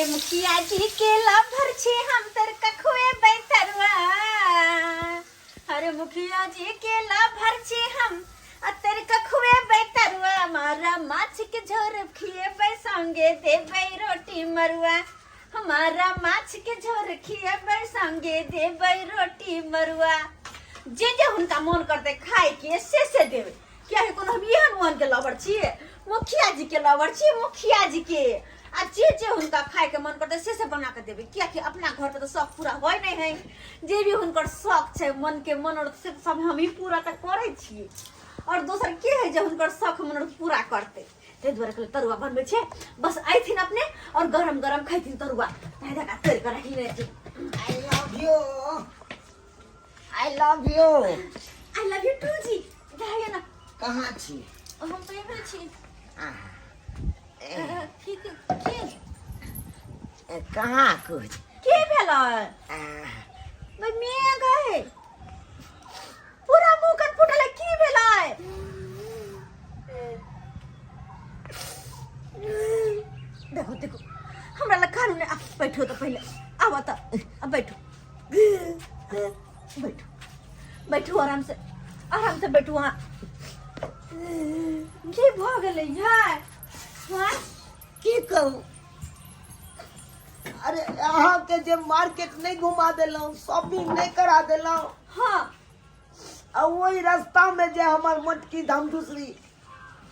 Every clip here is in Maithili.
मुखिया जी के लभर छी हम तर कखुएबै तरुआ। अरे मुखिया जी के लभर छी हम आ तर कखुएबै तरुआ। मारा माछ के झोर खिएबै संगे देबै रोटी मरुआ। हमारा माछ के झोर खिएबै संगे देबै रोटी मरुआ। जे जे हुनका मोन करतै खाय के से से देबै, कियाकि कोनो हम एहन मोहन के लवर छियै, मुखिया जी के लवर छियै, मुखिया जी के। आ जे जे हुनका खाय के मन करतै से से बना के देबै, कियाकि अपना घर पर तऽ शौक पूरा होइ नहि है। जे भी हुनकर शौक छै, मन के मनोरथ, से सब हम ही पूरा तऽ करै छियै, और दोसर के है जे हुनकर शौक मनोरथ पूरा करतै? ताहि दुआरे कहलियै तरुआ बनबै छै, बस अयथिन अपने और गरम गरम खैथिन तरुआ। ताहि दुआरे तोड़ि कऽ राखि लेने छी। I love you, I love you. I love you too जी। जाइए ना। कहाँ छी? हम तऽ एबै छी। आह, की की की ए, कहाँ कुछ की भेलै? आह, भाई मेघ है, पूरा मुंह कन फूटल है, की भेलै? देखो देखो, हमरा लग कानून है। आ, बैठो तो पहले, आवा तो, अब बैठो बैठो बैठो, आराम से आराम से बैठो। वहाँ की भऽ गेलै यार? हाँ? की कहू, अरे अहाँके जे मार्केट नहि घुमा देलहुँ, शॉपिंग नहि करा देलहुँ। आ ओहि रास्तामे जे हमर मोटकी धमधुसरी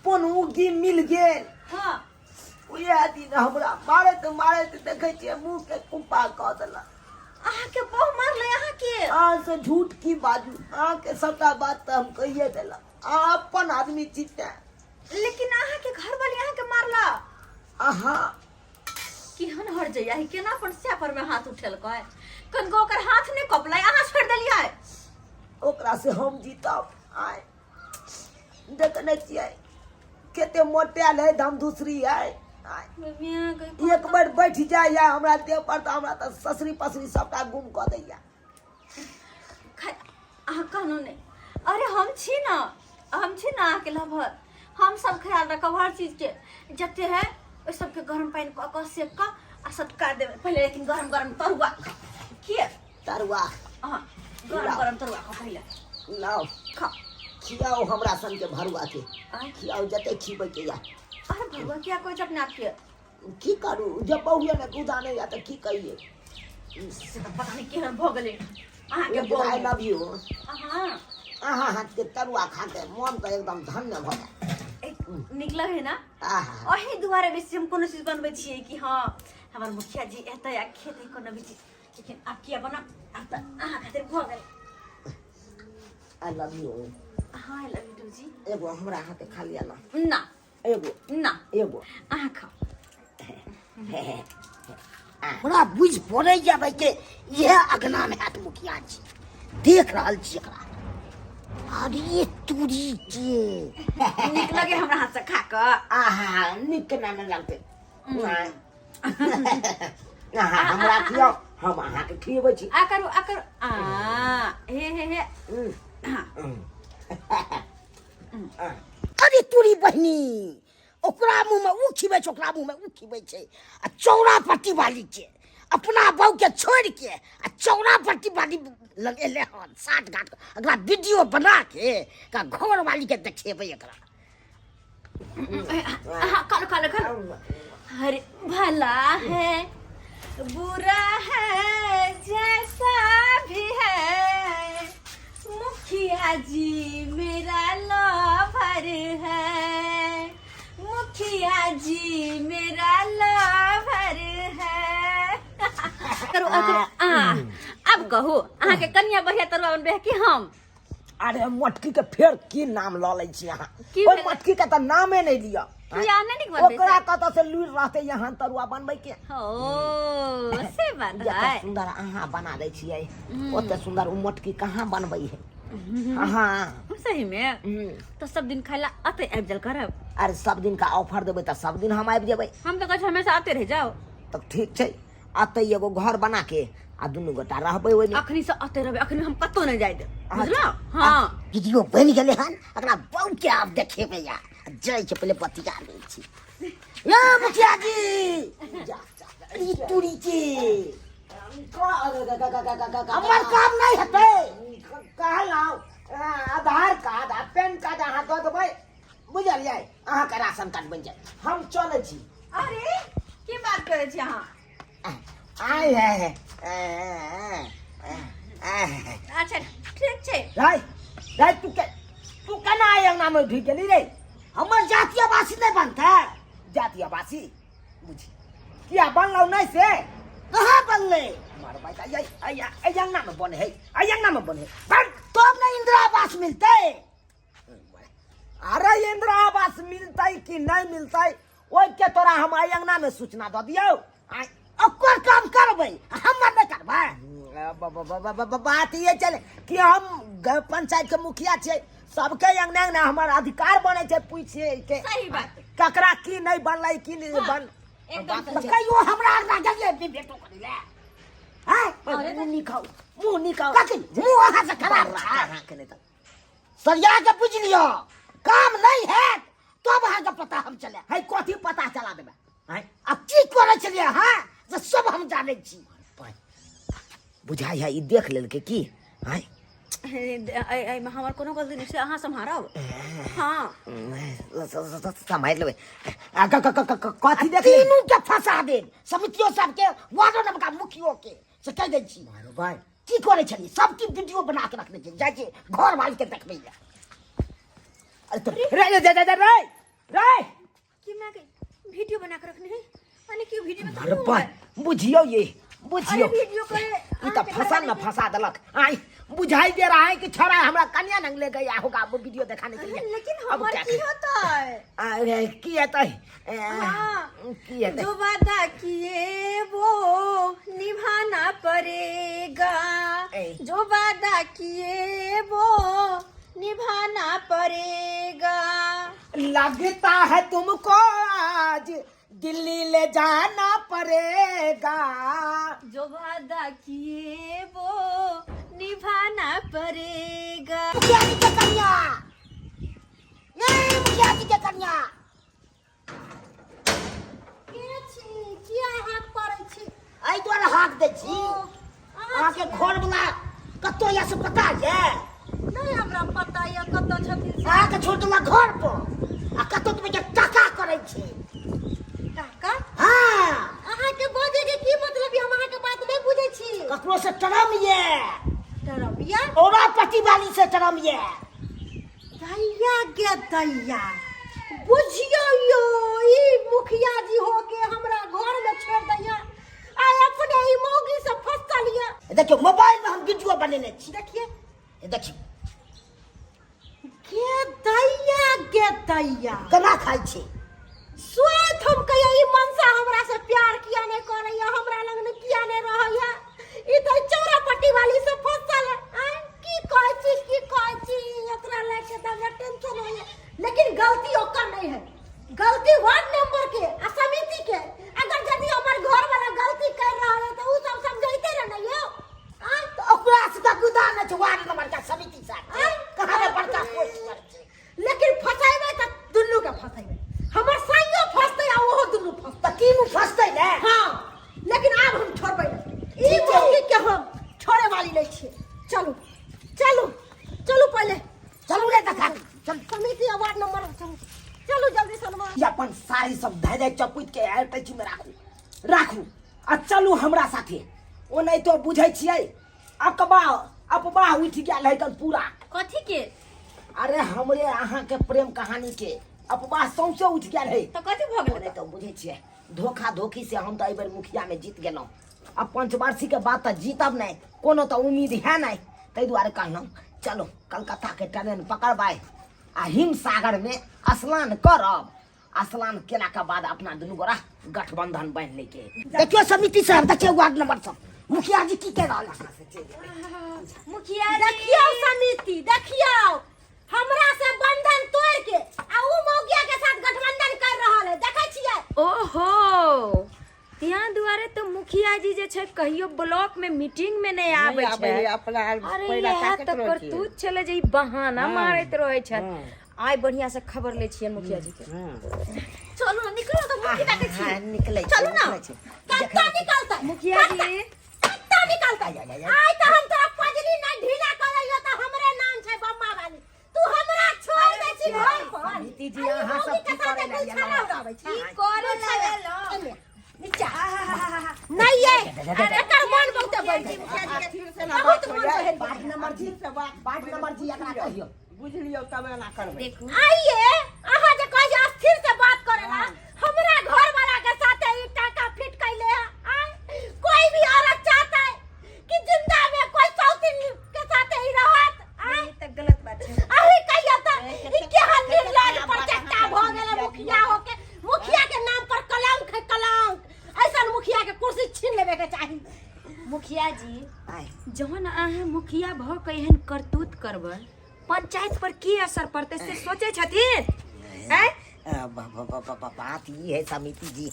पनउगी मिल गेल। उएह दिन हमरा मारैत मारैत देखै छियै मुँहके कुप्पा कऽ देलक। अहाँके बहु मारलै अहाँके? अहाँ से झूठ की बाजू, अहाँके सबटा बात तऽ हम कहिए देलक, अहाँ अपन आदमी छी तें। लेकिन अहाँके घरवाली अहाँके मारला? अहाँ केहन हर जइया है, केना अपन स्या पर में हाथ उठेलकै? कनको ओकर हाथ नहि कपलै, अहाँ छोड़ि देलियै। ओकरा से हम जीतब? आय देखने छियै कते मोटायल है धम दूसरी है। आय एक बेर बैठ जाइया हमरा देह पर तऽ हमरा तऽ ससरी पसरी सबटा गुम कऽ दैया। अहाँ कहलहुँ नहि, अरे हम छी ने, हम छी ने अहाँके लभर, हम सब ख्याल रखब हर चीजके। जते है ओहि सबके गरम पानि कऽ कऽ सेक कऽ आ सटका देबै पहिले, लेकिन गरम गरम तरुआ खाउ। किए तरुआ? अहाँ गरम गरम तरुआ खाउ पहिले। लाउ। खाउ। खियाउ हमरा सनके भरुआ के। आँय? खियाउ जते खिबै के या। अरे भरुआ किया कहै छै अपने आपके? की करू, जब बहुए ने गुदा नहि या तऽ की कहिए। से तऽ पता नहि केहन भऽ गेलै अहाँके लेकिन बहू। I love you. अहाँ अहाँ हाथ के तरुआ खा के मन तऽ एकदम धन्य भऽ गेल। ए, नीक लगे ना? आहा। एहि दुआरे बेसी हम कोनो चीज बनबै छियै कि हँ हमर मुखिया जी एतै आ खेतै कोनो भी चीज। लेकिन आब किया बनब, आब तऽ अहाँ खातिर भऽ गेल। I love you. हाँ, I love you two जी। एगो हमरा हाथे खा लिअ ना। ना। एगो। ना। एगो। अहाँ खाओ। हमरा बुझि पड़ै जाबै के इएह अगना मे हैत मुखिया जी। देख रहल छी एकरा। अरे तुरी के नीक लगे हमरा हाथ से खा कऽ? आहा, नीक केना नहि लगतै? अहाँ हमरा खियाउ, हम अहाँके खियबै छी। आ करू, आ करू, आ हे हे हे। अरे तोरी बहिनी, ओकरा मुँह मे उ खिबै छै, ओकरा मुँह मे उ खिबै छै। आ चौरा पट्टी वाली के अपना बहू के छोड़ के आ चौरा पट्टी वाली लग एले हन साठ घाट। एकरा वीडियो बना के एकरा घर वाली के देखेबै एकरा। हाँ, खा लो खा लो खा लो। अरे भला है बुरा है जैसा भी है, मुखिया जी मेरा लवर है, मुखिया जी मेरा लवर है। करू करू, आ अब कहू, अहाँके कनिया बढ़िया तरुआ बनबै है कि हम? अरे मटकी के फेर की नाम लऽ लै छी अहाँ? की ओहि भेलै? मटकी के तऽ नामे नहि लिअ। किया नहि नीक बनबै ओकरा छै? कतऽ से लुरि रहतै यहाँ तरुआ बनबै के? ओ से बात जते है। सुंदर अहाँ बना दै छियै ओते सुंदर ओ मटकी कहाँ बनबै है अहाँ। सही में? तो सब दिन खाय ला अते आबि जाल करब। अरे सब दिन का ऑफर देबै तऽ सब दिन हम आबि जेबै। हम तऽ कहै छी हमेशा आते रहि जाओ। तऽ ठीक छै, अतै एगो घर बना के आ दुनू गोटा रहबै ओहिमे। अखनी से अते रहबै, अखनी हम कतौ नहि जाय देब, अच्छा। बुझलौ? हाँ। वीडियो बनि गेलै हन, एकरा बहू के आब देखेबै। या जाइ छै, पहिले बतिया लै छी। ये मुखिया जी, जा जा जा, ई तुरी के हमर काम नहीं हेतै। कहलहुँ आधार कार्ड आ पैन कार्ड अहाँ दऽ देबै, बुझलियै? अहाँके राशन कार्ड बनि जायत। हम चलै छी। अरे, की बात करै छी अहाँ? आय है। अच्छा, ठीक छै। राय राय, तू के तू केना आइ अंगनामे ढुकि गेली रे? हमर जाति आवासी नहीं बनतै। जाति आवासी बुझी किया बनलौ नहि से? कहाँ बनलै? मार भाई, आई आई आई अंगना में बने है, आई अंगना में बने है बन। तब ने इंदिरा आवास मिलतै। अरे, इंदिरा आवास मिलतै कि नहीं मिलतै, ओहि के तोरा हम आई अंगना में सूचना दऽ दियौ आइ। ओकर काम करबै, हमर नहीं करबै? बात ये चले कि हम पंचायत के मुखिया छियै, सबके अंगना अंगना हमर अधिकार बनै छै पूछे के। सही बात। ककरा की नहीं बनलै, की नहीं हाँ। बन। एकदम तऽ सही। कहियो हमरा अंगना गेलियै भी भेटो करै लए? आँय? अरे। मुँह निकाल, मुँह निकाल। कथी मुँह अहाँ से खराब छै? अहाँके नहि तऽ सरिया के बुझि लिअ, काम नहीं हैत तब अहाँके पता हम चले। है, कथी पता चला देबै? आँय? आ की करै छलियै अहाँ से सब हम जानै छी। बुझाइ है ई देख लेलकै की? आँय? एहिमे हमर कोनो गलती नहि छै, अहाँ सम्हारब। हाँ। सम्हारि लेबै। आ, कथी देख लेली? तीनू के फंसा देब, समितियो सबके, वार्डो नंबर मुखियो के, से कहि दै छी। मारो भाई। की करै छलियै सब की वीडियो बना के रखने छियै, जाइ छियै घर वाली के देखबै लए। अरे तो रे रे रे रे रे रे। की मैं के वीडियो बना के रखने है? अने क्यों वीडियो में? अरे भाई, बुझियो ये बुझियो। अरे, वीडियो करे। ई तऽ फसल न फंसा देलक। आइ बुझाई दे रहा है कि छोरा हमरा कन्या नंग ले गया होगा वो वीडियो दिखाने के लिए। लेकिन अब हमर क्या की होता है? अरे, की हेतै? हाँ। की हेतै? जो वादा किए वो निभाना पड़ेगा। ए। जो वादा किए वो निभाना पड़ेगा। लगता है तुमको आज दिल्ली ले जाना पड़ेगा। जो वादा किए वो निभाना पड़ेगा। मुखिया जी के कन्या, ये मुखिया जी के कन्या। के छी? किया हाथ पड़ै छी? एहि दुआरे हाक दै छी, अहाँके घर वाला कतौ यऽ से पता यऽ? नहीं, हमरा पता यऽ कतऽ छथिन से। अहाँके छोड़ देलक घर पर आ कतौ तुम्हें के टाका करै छी। काका। हाँ। अहाँके बजै के की मतलब यऽ? हम अहाँके बात नहि बुझै छी। ककरो से टरम ये। डरब यऽ? औरा पति वाली से टरम ये। दैया गे दैया, बुझियौ यौ, ई मुखिया जी हो के हमरा घर में छोड़ दैया आ अपने ई मौगी से फसल यऽ। देखियौ, मोबाइल में हम वीडियो बनेने छी। देखिए। देखियौ। गे दैया गे दैया, केना खाइ छी? स्वाद हम कहिया, ई मनसा हमरा से प्यार किया नहीं करैया? हमरा लग ने किया नहीं रहैया? ई तो चौरा पट्टी वाली से फसल है। आय, की कहै छी, की कहै छी, एकरा लेके तऽ हमरा टेंशन होइया, लेकिन गलती ओकर नहीं है, गलती वार्ड मेंबर के आ समिति के। अगर यदि हमर घर वाला गलती कर रहल है तऽ उ सब समझैते रहे ने यौ। आय। तऽ ओकरा से तऽ गुदा नहि छै, वार्ड नंबर के समिति साहब आय। कहाँ रे बड़का पोस्ट पर छै। लेकिन फंसेबै तऽ दुनू के फंसेबै, हमर साइयो फंसतै आ ओहो दुनू फंसतै। तऽ तीनू फंसतै ने। हाँ, लेकिन आब हम छोड़बै नहि ई ठीक छै। मौकी के, हम छोड़े वाली नहीं छियै। चलू चलू चलू पहिले। चलू रे, देखा चल। समिति आ वार्ड नंबर, चलू चलू जल्दी सनमा। ई अपन साड़ी सब धै धै चपुत के अटैची में राखू राखू आ चलू हमरा साथे। ओ नहीं तो बुझै छियै, अकबा अपवाह उठि गेल है कन पूरा। कथी के? अरे, हमरे अहाँ के प्रेम कहानी के अपवाह सौंसे उठि गेल है। तऽ कथी भऽ गेलै? नहि तऽ बुझै छियै, धोखा धोखी से हम तऽ एहि बेर मुखिया में जीत गेलहुँ। अब पंचवार्षिक के बाद तऽ जीतब नहि, कोनो तऽ उम्मीद है नहि। ताहि दुआरे कहलहुँ, चलो कलकत्ता के ट्रेन पकड़बै आ हिमसागर में स्नान करब। स्नान केला के बाद अपना दुनू गोरा गठबंधन बान्हि लै के। देखियौ समिति साहब, देखियौ वार्ड नंबर सब, मुखिया जी की कह रहल है। मुखिया जी। देखियौ समिति, देखियौ, हमरा से बंधन तोड़ के आ उ मौगिया के साथ गठबंधन कर रहल है, देखै छियै? ओहो, तिया दुआरे तो मुखिया जी जे छै कहियो ब्लॉक में मीटिंग में नहीं आबै नहि आबै छै। है, अपना अरे, पहिला इएह ताकत तऽ रहै छै। करतूत छलै जे ई बहाना मारैत रहै छथि। आइ बढ़िया से खबर लै छियनि मुखिया जी के। चलू ना, निकलू ना, तो मुखी ताके छी। हाँ, निकलै छी, चलू ना। निकलै छी। कत्ता निकलतै? मुखिया जी। कत्ता निकलतै? आइ तऽ हम तोरा पजली नहि ढीला कऽ तऽ हमरे नाम छै बम्मा वाली। तू हमरा छोड़ दै छी घर पर। समिति जी, आ ई अहाँ सब मौगी के की साथे करै लए गुलछर्रा एलहुँ? उड़ाबै छी। की करे लए एलहुँ? एने, नीचा। नहीं ये, एकर मन बहुते बढ़ गेल। अथीर से ना बहुत बात मन होइए। बढ़ि गेल। वार्ड नंबर जी, वार्ड नंबर जी, एकरा कहियौ। बुझि लियौ तब एना करबै। देखू। आइए अहाँ जे कहै छी अस्थिर से बात करेला, हमरा घर वाला के साथे ई टाका फिट कैले है। आय कोई भी औरत चाहता है कि जिंदा में कोई सौतीन के साथे ही रहत? आय ई तऽ गलत बात छै। अरे कहिया त ई केहन निर्लज प्रचट्टा भ गेलै मुखिया होके। मुखिया के नाम पर कलंक है, कलंक। ऐसा मुखिया के कुर्सी छीन लेवे के चाही। मुखिया जी, आय। जहन अहाँ मुखिया भऽ के एहन करतूत करबै, पंचायत पर की असर पड़तै से सोचै छथिन? आँय? बात ई है समिति जी,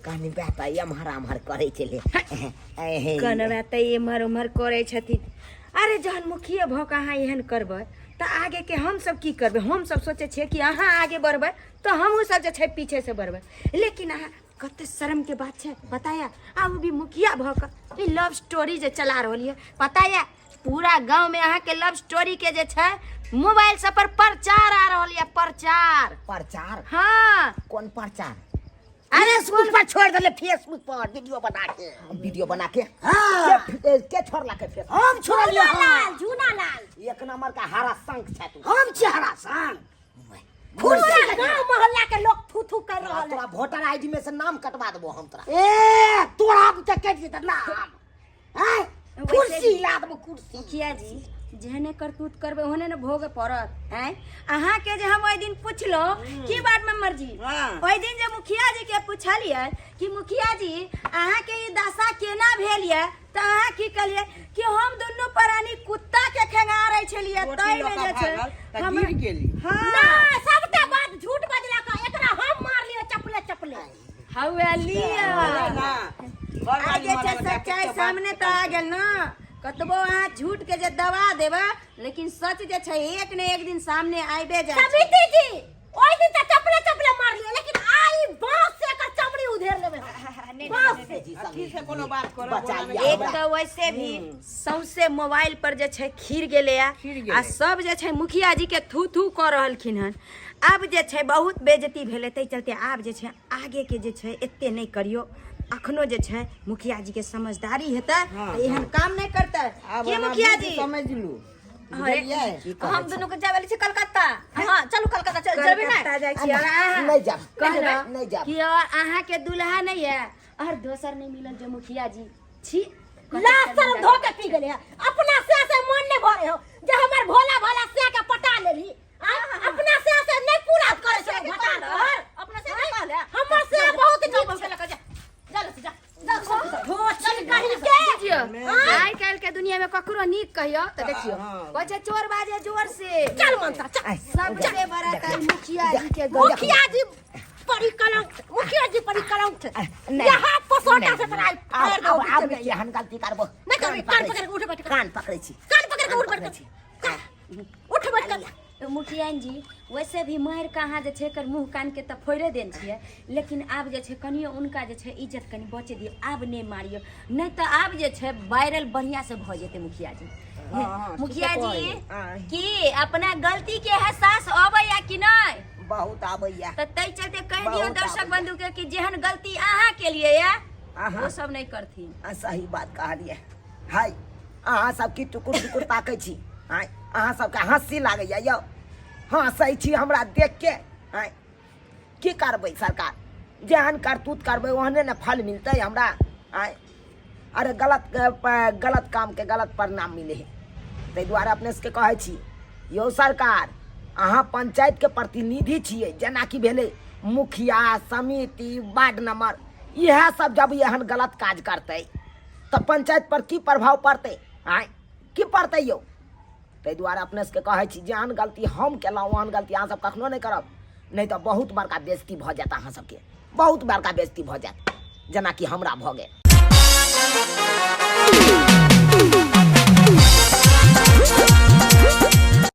कनबा तऽ एम्हर आम्हर करै छलै। कनबा तऽ एम्हर उम्हर करै छथिन। अरे, जहन मुखिया भऽ के अहाँ एहन करबै तऽ आगे के हमसब की करबै? हमसब सोचै छियै कि अहाँ आगे बढ़बै तऽ हमहूँ सब जे छै पीछे से बढ़बै, लेकिन अहाँ कते शर्म के बात छै पता या? आ ओ भी मुखिया भऽ कऽ ई लव स्टोरी जे चला रहल यऽ, पता या पूरा गांव में अहाँ के लव स्टोरी के जे छै मोबाइल सब पर प्रचार आ रहल यऽ, प्रचार। प्रचार? हाँ। कोन प्रचार? अरे, फेसबुक पर छोड़ देले, फेसबुक पर वीडियो बना के, वीडियो बना के। हाँ। के छोड़ला के फेसबुक? हम छोड़लियै। झूना लाल, झूना लाल। एक नंबर का हरा शंख छै तू। हम छी हरा सन? पूरा गांव मोहल्ला के लोग थू थू कर रहल है। तोरा वोटर आईडी में से नाम कटवा देबो हम तोरा। ए, तोरा के कटि जेतै नाम। आँय, कुर्सी ला देबो, कुर्सी। मुखिया जी, जेहने करतूत करबै ओहने ने भोगे पड़त। आँय, अहाँके जे हम ओहि दिन पुछलहुँ की वार्ड मेंबर जी, ओहि दिन जे मुखिया जी के पुछलियै कि मुखिया जी, अहाँके ई दशा केना भेल यऽ, तऽ अहाँ की कहलियै कि हम दुनू प्राणी कुत्ता के खेंगारै छलियै, रोटी ताहि लऽ मे कऽ जे छै भागल तऽ हम गिर गेली। हाँ। ना, सबटा बात झूठ बजला का, एकरा हम मारलियो चपले चपले। हौवे लिअ। ना आ जे छै सच्चाई सामने तऽ आ गेल ना। कतबो अहाँ झूठ के जे दबा देबै, लेकिन सच जे छै एक ने एक दिन सामने आबे जाइ छै। समिति जी, ओहि दिन तऽ चपले चपले मारलियो, लेकिन आई बांस से एकर चमड़ी उधेर लेबै हम, बांस से। जी। अथी से कोनो बात करब। बचा लिया एक हमरा। तऽ वैसे भी सौंसे मोबाइल पर जे छै खीर गेलै आ खीर गेलै। आ सब जे छै मुखिया जी के थू थू कऽ रहलखिन हन। आब जे छै बहुत बेइज्जती भेलै, ताहि चलते आब जे छै आगे के जे छै एते नहि करियौ। अखनो जे छै मुखिया जी के समझदारी हेतै तऽ एहन काम नहि करतै। आब के हमरा मुखिया बुझि जी समझ लू। अरे, बुझलियै? हम दुनू के जावे छी कलकत्ता। हां, चलू कलकत्ता, चल जेबी ना? कलकत्ता जाइ छी और अहाँ नहीं जाब। कहलहुँ नहीं जाब। कि और अहाँ के दूल्हा नहीं है और दोसर नहीं मिलल जो मुखिया जी छी? लाज शरम धो के पी गेले है। अपना से से मन नहीं भरे हो जे हमर भोला भाला से के पटा लेली। आ? अपना से से नहीं पूरा करे छै घटा कर। अपना से नहीं कहले हमर से बहुत नीक छै। जा जा जा जा, चल कहीं के। बुझियौ, आइ काल्हि के दुनिया में ककरो नीक कहियौ तऽ देखियौ कहै छै चोर बाजे जोर से। चल मनता, चल। सबसे बड़ा तऽ मुखिया जी के गलती। मुखिया जी परी कलंक, मुखिया जी परी कलंक। नहीं। यहाँ पसोटा से तोरा आब पैर आब दो। आब के एहन गलती करबो? नहीं करबी। कान पकड़ के उठ बैठ कर। कान पकड़ै छी। कान पकड़ के उठ बैठ पकड़ै कर। छी। उठ बैठ कर। मुखिया जी, वैसे भी मारि के अहाँ जे छै एकर मुँह कान के तऽ फोड़े देने छियै, लेकिन आब जे छै कनियो उनका जे छै इज्जत कनि बचे दियौ। आब नहि मारियौ, नहि तऽ आब जे छै वायरल बढ़िया से भऽ जेतै मुखिया जी। हाँ, मुखिया ठीके जी, कहै। की अपना गलती के एहसास अबैया कि नहि? बहुत आबैया। तऽ ताहि चलते कहि दियौ बहुत दर्शक आबैया। बंधु के कि जेहन गलती अहाँ के लिए या अहाँ। वो सब नहि करथिन। आ, सही बात कहलियै। हाय, अहाँ सब की टुकुर टुकुर ताकै छी? आँय, अहाँ सबके हँसी लागैया यौ? हँसै छी हमरा देख के? आँय, की करबै सरकार, जेहन करतूत करबै ओहने ने फल मिलतै हमरा। आँय, अरे, गलत गलत कामके गलत परिणाम मिले है। ताहि दुआरे अपने सबके कहै छी यौ सरकार, अहाँ पंचायतके प्रतिनिधि छियै, जेनाकि भेलै मुखिया, समिति, वार्ड नंबर, इएह सब जब एहन गलत काज करतै तऽ पंचायत पर की प्रभाव पड़तै? आँय, की पड़तै यौ? ताहि दुआरे अपने सबके कहै छी, जेहन गलती हम केलहुँ ओहन गलती अहाँ सब कखनो नहि करब, नहि तऽ बहुत बड़का बेइज्जती भऽ जायत अहाँ सबके, बहुत बड़का बेइज्जती भऽ जायत, जेनाकि हमरा भऽ गेल।